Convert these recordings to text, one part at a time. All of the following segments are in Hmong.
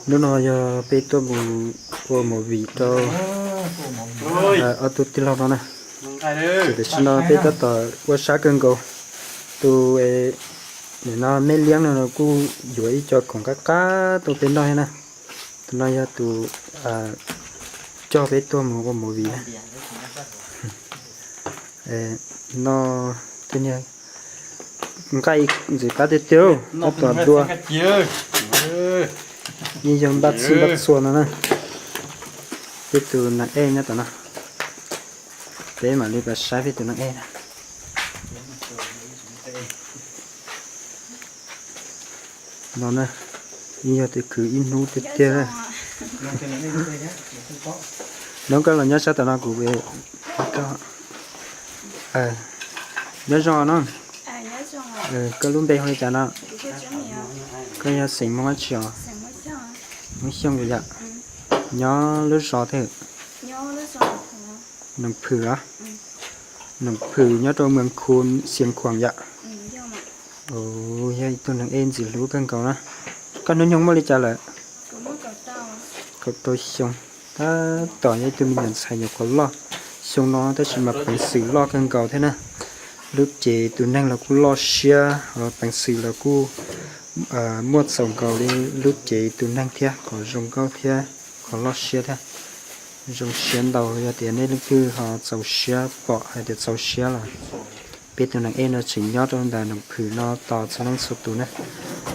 Hnub no yog peb tuaj mus ua movie rau ob tug tij laug no na. Ces tam sim no peb tab tom ua sab kawg nkaus. Tus nim no me liab no kuj yuav ib co khoom qab qab tuaj peb noj thiab na. Tus no yog tus coj peb tuaj mus ua movie na. No tej niag nqaij ntxim qab tiag tiag, tab tom dua. Yeej yog npaj txhij npaj txhua no na. Peb tus neeg ej nyob tom no. Peb mam li pab saib peb tus neeg ej na. No na, yeej yog tus khwv ib hnub tiag tiag. Nov koj los nyob sab tom no kuv nyob zoo no. Koj lub npe hu li cas no? Koj yog xeem Hmoob dab tsi os? Hmoob Xyooj yom. Nyob lub zos twg? Noom Phwm los? Noom Phwm nyob rau Muas Khu, Xias Khuam yom. Yog ib tug neeg ej ntxim hlub kawg nkaus na. Koj hnub nyoog muaj li cas lawm? Kaum rau xyoo. Tab tom yog ib tug me nyuam ntxhais nyuam qhuav loj xyoo no tab sis mas peev xwm loj kawg nkaus thiab na. Lub cev tus neeg los kuj loj siab, peev xwm los kuj muaj txaus nkaus li lub cev tus neeg thiab, qhov zoo nkauj thiab qhov loj siab thiab. Zoo siab ntau, yog tias nej leej twg ho txaus siab pom hais tias txaus siab los peb tus neeg ej no tseem nyob rau ntawm Noom Phwm no tos txhua leej txhua tus na.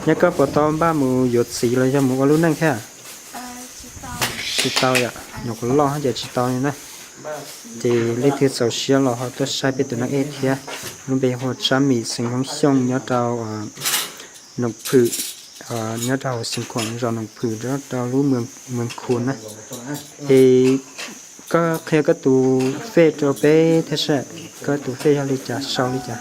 Nyob koj puas tau npaj mus yuav txiv los yog mus ua lub neej thiab? Tsis tau yom, nyuam qhuav loj ces tsis tau li na. Ces leej twg txaus siab los ho tuaj saib peb tus neeg ej thiab. Lub npe hu ua Tsab Mim, xeem Hmoob Xyooj, nyob rau Noom Phwm, nyob rau hauv Xias Khuam, zos Noom Phwm, nyob rau lub Muas Khu na. Es koj qhia koj tus fej rau peb thiab saib, koj tus fej yog li cas, sau li cas?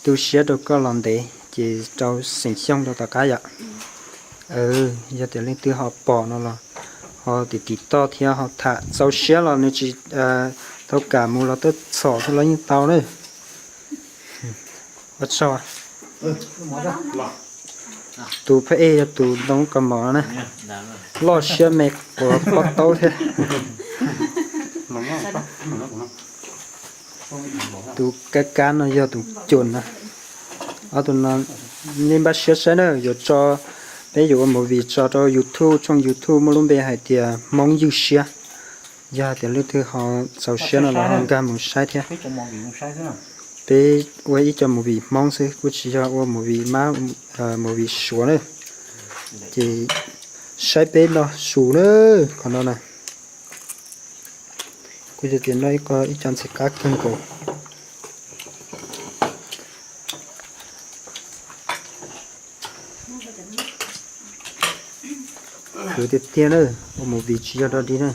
Tu siab rau koj los ntev ces rau xeem Xyooj rau tom qab yom. Yog tias leej twg ho pom no los ho tiv tiv toj thiab ho tham txaus siab los nws tsis tau kam mus los tuaj txhom thiab los yeej tau na. Ua tsaug. Tus phab ej yog tus ntoo kos mom no na. Loj siab me quav pob taub thiab. Tus kab kab no yog tus cuam na. Ob tug no nej npaj siab saib na, yuav tso, peb yuav ua movie tso rau YouTube, tshooj YouTube muaj lub npe hais tias Hmoob Ywj Siab. Yog hais tias leej twg ho txaus siab no los ho nkag mus saib thiab. Peb ua ib co movie Hmoob xwb, kuj tsis yog ua movie mab, movie Suav na. Ces saib peb no su na, qhov no na. Kuj yog tias noj ib co ntxim qab kawg nkaus. Khwv tiag tiag na, ua movie tsis yog dog dig na.